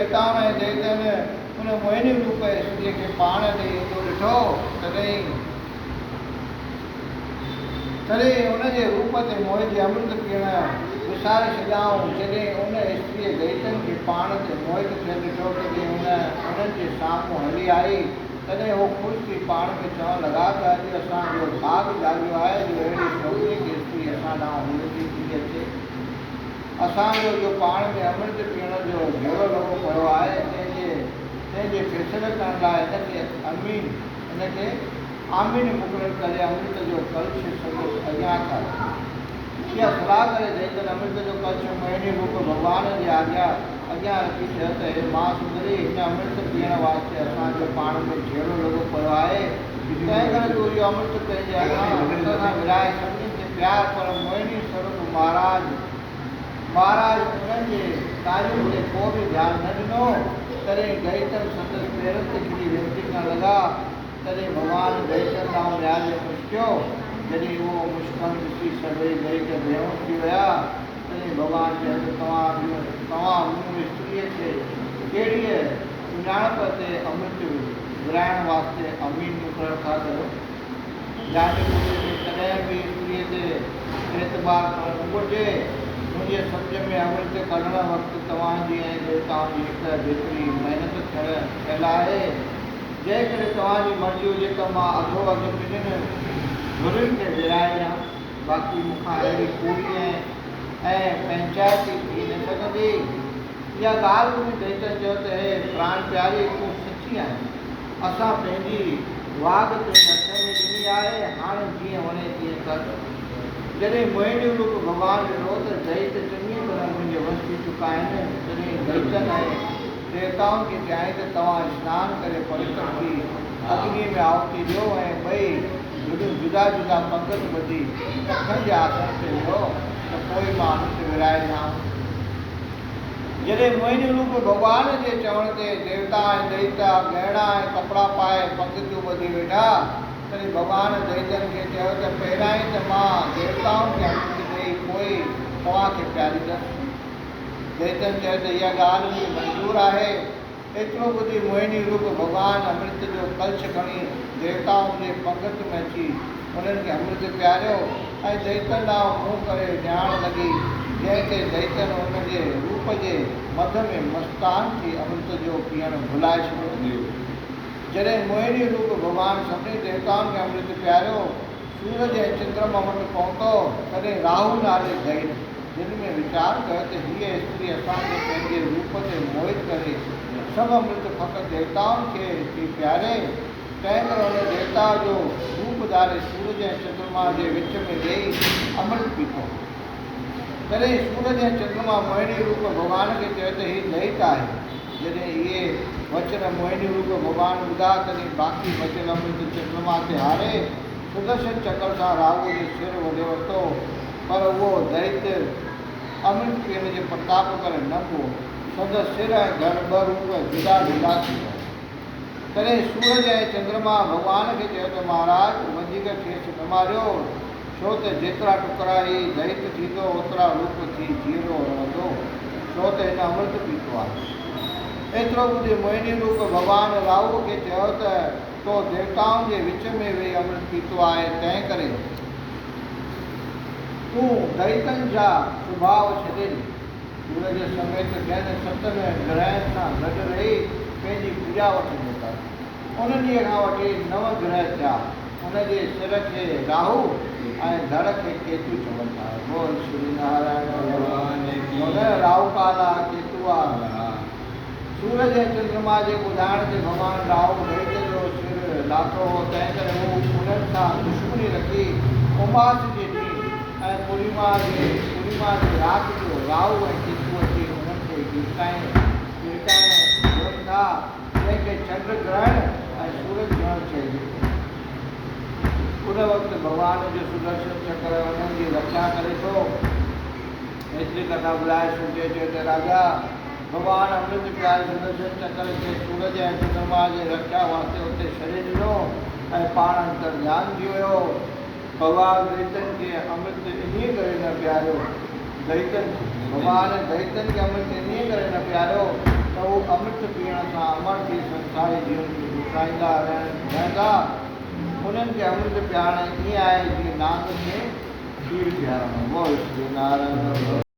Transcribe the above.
ديوتائن ۽ ديوتين ان موهني روپ استريء کي پاڻ ڏي ايندو ڏٺو، تڏهن تڏهن ان جي روپ تي موهجي امرت پيئڻ وساري ڇڏيائون. جڏهن ان استريء دئيتن کي پاڻ تي موهت ٿيل ڏٺو، تڏهن هن انهن جي سامهون هلي آئي. تڏهن هو خوش ٿي پاڻ ۾ چوڻ لڳا ته اڄ اسان جو ڀاڳ جاڳيو آهي جو اهڙي سوڀنيڪ استري اسان ڏانهن هلندي ٿي اچي. اسان جو جو پاڻ ۾ امرت پيئڻ جو جهيڙو لڳو پيو آهي، تنهن جي فيصلي ڪرڻ لاء هن کي امين هن کي آمين مقرر ڪري امرت جو ڪلش سندس اڳيان ٿا رکون. اها صلاح ڪري دئيتن امرت جو ڪلش موهني روپ ڀڳوان جي اڳيان رکي چيو ته هي مها سندري! هن امرت پيئڻ واسطي اسان جو پاڻ ۾ جهيڙو لڳو پيو آهي، تنهن ڪري تون اهو امرت پنهنجي هٿ سان ورهائي سڀني کي پيار. پر موهني سروپ مهاراج مهاراج انهن جي ڳالهين تي ڪو به ڌيان نه ڏنو. تڏهن دئيتن سندس پيرن تي ڪري وينتي ڪرڻ لڳا. تڏهن ڀڳوان دئيتن ڏانهن نهاري مشڪيو. جڏهن اهو مشڪڻ ڏسي سڀئي دئيت بيهوش ٿي ويا. تڏهن ڀڳوان چيو ته توهان مون استريء کي ڪهڙيء سڃاڻپ تي امرت ورهائڻ واسطي امين مقرر ٿا ڪريو؟ يعني پرش کي ڪڏهن به استريء تي اعتبار ڪرڻ نه گهرجي. منهنجي سمجهه ۾ امرت ڪڍڻ وقت توهان جي ۽ ديوتائن جي هڪ جيتري محنت ٿيل آهي. جنهن ڪري توهان جي مرضي هجي ته مان اڌو اڌ ٻنهين ڌرين کي ورهائي ڏيان، باقي مون کان اهڙي ڪوڙي ۽ پئنچائتي ٿي نه سگهندي. اها ڳالهه ٻڌي دئيتن چيو ته هي پراڻ پياري، تون سچي آهين. اسان پنهنجي واڳ تنهنجي هٿ ۾ ڏني آهي، هاڻ جيئن وڻي تيئن ڪر. جڏهن موهني روپ ڀڳوان ڏٺو ته دئيت چڱيء طرح منهنجي وس ٿي چڪا آهن، تڏهن دئيتن ۽ ديوتائن کي چيائين ته توهان سنان ڪري پوتر ٿي اگنيء ۾ آهوتي ڏيو ۽ ٻئي ڌريون جدا جدا پنگت ٻڌي پکن جي آسڻ تي ويهو ته پوء مان امرت ورهائي ڏيانو. جڏهن موهني روپ ڀڳوان جي چوڻ تي ديوتا ۽ دئيتا ڳهڻا ۽ ڪپڙا پائي پنگتيون ٻڌي ويٺا، تڏهن ڀڳوان دئيتن کي چيو ته پهريائين ته مان ديوتائن کي امرت ڏيئي پوء توهان کي پياريندس. دئيتن چيو ته اها ڳالهه به منظور آهي. ايترو ٻڌي موهني روپ ڀڳوان امرت جو ڪلش کڻي ديوتائن جي پنگت ۾ اچي انهن کي امرت پياريو ۽ دئيتن ڏانهن منهن ڪري نهارڻ لڳي، جنهن تي دئيتن ان جي روپ جي مڌ ۾ مستان ٿي امرت جو پيئڻ ڀلائي ڇڏيو. جڏهن موهني روپ ڀڳوان سڀني ديوتائن کي امرت پياريو، سورج ۽ چندرما وٽ پهتو، تڏهن راهو نالي دئيت دل ۾ ويچار ڪيو ته هيء استري اسان کي پنهنجي روپ تي موهت ڪري سڀ امرت فقط ديوتائن کي ٿي پياري، تنهن ڪري هن ديوتا جو روپ ڌاري سورج ۽ چندرما جي وچ ۾ ويهي امرت پيتو. تڏهن سورج ۽ چندرما موهني روپ ڀڳوان کي چيو ته هي دئيت آهي. جڏهن اهي وچن موهني روپ ڀڳوان ٻڌا، تڏهن باقي بچيل امرت چندرما تي هاري، سدرشن چڪر سان راهوء جو سر وڍي ورتو، پر اهو دئيت امرت پيئڻ جي پرتاپ ڪري نه مئو. سندس سر ۽ ڌڙ ٻه روپ جدا جدا ٿي ويا. تڏهن سورج ۽ چندرما ڀڳوان کي چيو ته مهاراج! وڌيڪ کيس نه ماريو، ڇو ته جيترا ٽڪرا هي دئيت ٿيندو، اوترا روپ ٿي جيئرو رهندو، ڇو ته هن امرت پيتو آهي. ايترو ٻڌي موهني روپ ڀڳوان راهوء کي چيو ته تو ديوتائن جي وچ ۾ ويهي امرت پيتو آهي، تنهنڪري تون دئيتن جا سڀاء ڇڏي ڏي. سورج سميت ٻين ستن گرهن سان گڏ رهي پنهنجي پوڄا وٺندو ڪر. ان ڏينهن کان وٺي نو گرهه ٿيا. ان جي سر کي راهو ۽ ڌڙ کي ڪيتو چون ٿا. بول شري نارائڻ ڀڳوان ڪي. راهو ڪال آ ڪيتو آ. سورج ۽ چندرما جي ٻڌائڻ تي ڀڳوان راهو دئيت جو سر لاٿو هو، تنهنڪري هو انهن سان دشمني رکي اماس جي ڏينهن ۽ پورنما جي رات جو راهو ۽ ڪيتو اچي انهن کي ڳڙڪائڻ گهرن ٿا، جنهن کي چنڊ گرهڻ ۽ سورج گرهڻ چئجي ٿو. ان وقت ڀڳوان جو سدرشن چڪر انهن جي رکيا ڪري ٿو. ايتري ڪٿا ٻڌائي سوچي چيو ته راجا! ڀڳوان امرت پياري سدرشن چڪر کي سورج ۽ چندرما جي رکيا واسطي اتي ڇڏي ڏنو ۽ پاڻ انتر ڌيان ٿي ويو. ڀڳوان دئيتن کي امرت انهيء ڪري نه پياريو دئيتن کي ڀڳوان دئيتن کي امرت انهيء ڪري نه پياريو ته هو پيئڻ سان امر ٿي سنساري جيون کي گذرائيندا رهندا. انهن کي امرت پيارڻ ائين آهي جيئن نانگ کي کير پيارڻ. بول شري نارائڻ.